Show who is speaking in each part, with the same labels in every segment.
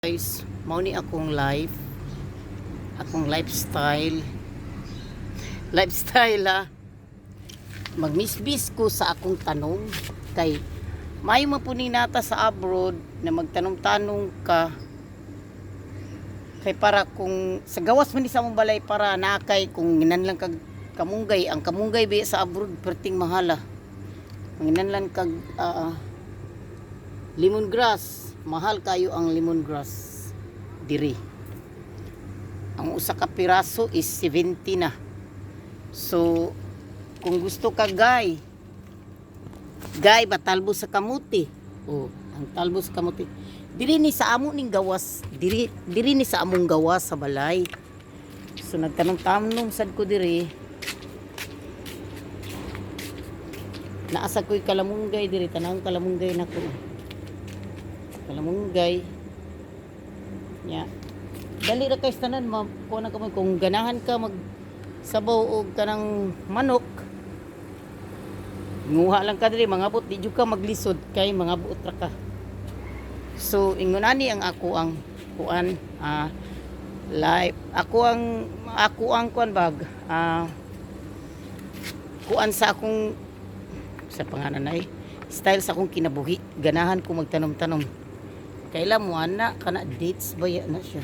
Speaker 1: Guys, mao ni akong life, akong lifestyle. Lifestyle ah. Magmisbis ko sa akong tanom kay maayo man po ni nata sa abroad na magtanom-tanom ka kay para kung sa gawas man ni sa among balay para nakay kung ginanlan kag kamunggay. Ang kamunggay ba sa abroad perting mahala. Manginanlan kag lemongrass, mahal kayo ang lemongrass diri. Ang usa ka piraso is 70 na. So kung gusto ka gay gay ba, talbo sa kamuti. Oh, ang talbo sa kamuti diri ni sa amo ning gawas diri, diri ni sa among gawas sa balay. So nagtanom-tanom sad ko diri. Naasa ko'y kalamunggay diri, tanawang kalamunggay nako, kalamunggay nya. Dali ra kay tanan ma kuha na ka mo kung ganahan ka mag sabaw og kanang manok, nguha lang ka diri, mangabot, di jud ka maglisod kay mangabot ra ka. So ingon ani ang ako ang kuan, life, ako ang kuan bag, kuan sa akong sa pangalan ay style sa akong kinabuhi. Ganahan ko magtanom-tanom. Kaila mo ana kana dates ba ya na siya,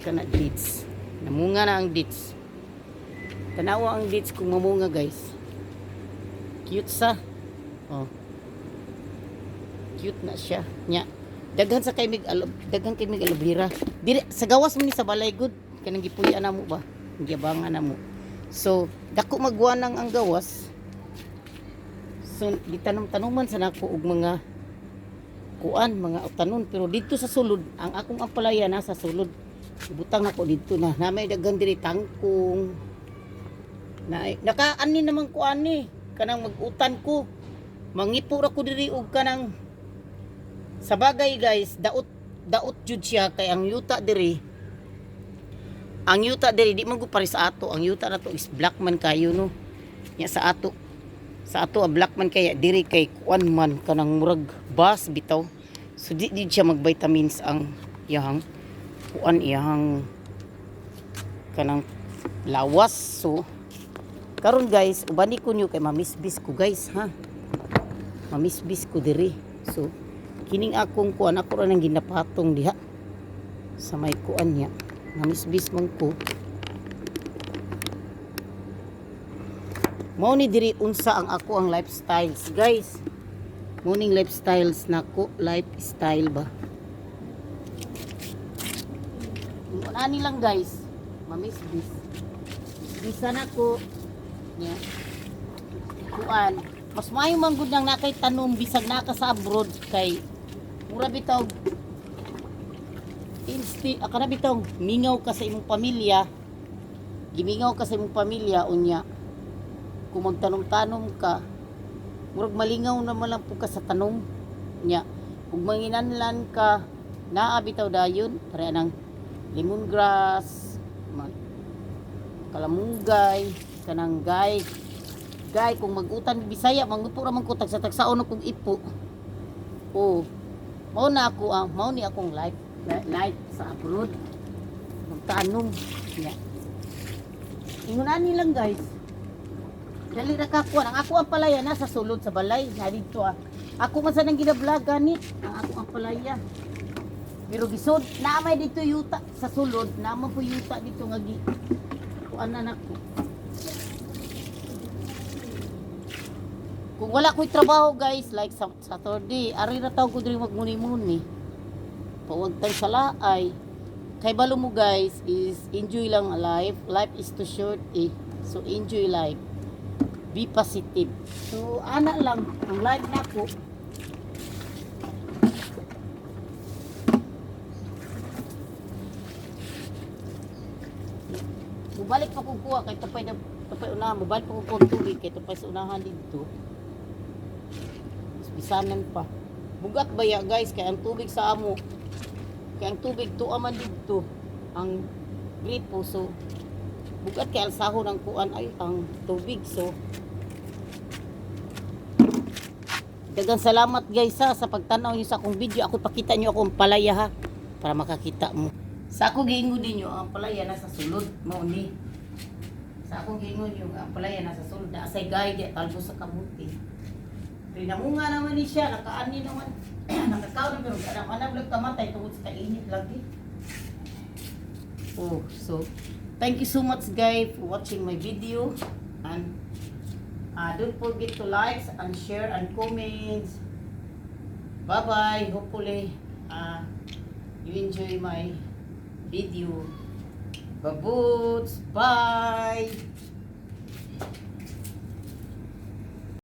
Speaker 1: kana dates, namunga na ang dates. Tanawa ang dates kung mamunga, guys. Cute sa, oh, cute na siya nya. Daghan sa kay mig daghan kay mig aloe vera diri sa gawas mo ni sa balay gud, kanang gipuy-an na mo ba, giabangan na mo. So dako magwanang ang gawas. So gitanom-tanoman sa nako og mga kuan, mga utanon. Pero dito sa sulod, ang akong ampalaya nasa sulod, ibutang nako dito na na may daghan diri tangkong na nakaani naman ko ani kanang mag-utan ko, mangipo ra ko diri og kanang sa bagay, guys. Daot daot jud siya kay ang yuta diri, ang yuta diri di man gud pare sa ato. Ang yuta nato is black man kayo, no? Nya sa ato a black man kaya diri kay kuan man, kanang murag bas bitaw. So di di siya mag vitamins ang iyahang kuan, iyahang kanang lawas. So karon, guys, ubani ko niyo kay mamisbis ko, guys, ha. Mamisbis ko diri. So kining akong kuan, ako ra nang ginapatong diha sa may kuan niya. Mamisbis man ko. Mao ni diri unsa ang ako ang lifestyles, guys. Morning lifestyles nako, lifestyle ba. Ani lang, guys. Mamisbis. Bisan ako niya. Kuan, mas maayo man gud nang nakay tanom bisag naka sa abroad kay mura bitaw insti akana bitaw mingaw ka sa imong pamilya. Gimingaw ka sa imong pamilya unya kung magtanom-tanom ka, murag malingaw naman lang po ka sa tanom nya. Ug manginanlan ka, naa bitaw dayon pare nang lemongrass, kalamunggay, kanang gay gay kung mag-utan Bisaya, mangupo ra man ko tagsa-tagsaon kog ipo. Oh, mao na ako ang mao ni akong life life sa abroad, magtanom nya. Ingon ani lang, guys. Dali ra ka kuan. Ang ako ang palaya nasa sulod sa balay na didto ah. Ako man sa nang gina-vlog gani ang ako ang palaya. Pero gisod naa may dito yuta sa sulod, naa man po yuta dito nga gi kuan na nako. Kung wala ko'y trabaho, guys, like sa Saturday, ari ra taw ko diri magmuni-muni. Pawag tang salaay. Kay balo mo, guys, is enjoy lang ang life. Life is too short eh. So enjoy life. Be positive. So ana lang ang life nako. Mubalik pa kong kuha kay tupay na tupay unahan, mubalik pa kong kuha og tubig kay tupay sa unahan didto. Mas bisanan pa. Bugat ba ya, guys, kay ang tubig sa amo. Kay ang tubig tuwa man didto ang gripo. So bugat kay alsahon ang kuan ay ang tubig. So Daghang salamat, guys, ha, sa pagtanaw niyo sa akong video. Ako pakita niyo akong palaya ha, para makakita mo. Sa ako giingon ninyo, ang palaya nasa sulod mao ni. Sa akong giingon niyo, ang palaya nasa sulod. Naa say gay di talbo sa kamuti. Pero namunga naman ni siya, nakaani naman, nakakaon pero anam anam lang kamatay tungod sa kainit lagi. Oh, so thank you so much, guys, for watching my video and don't forget to like and share and comments. Bye bye. Hopefully you enjoy my video. Babuts. Bye.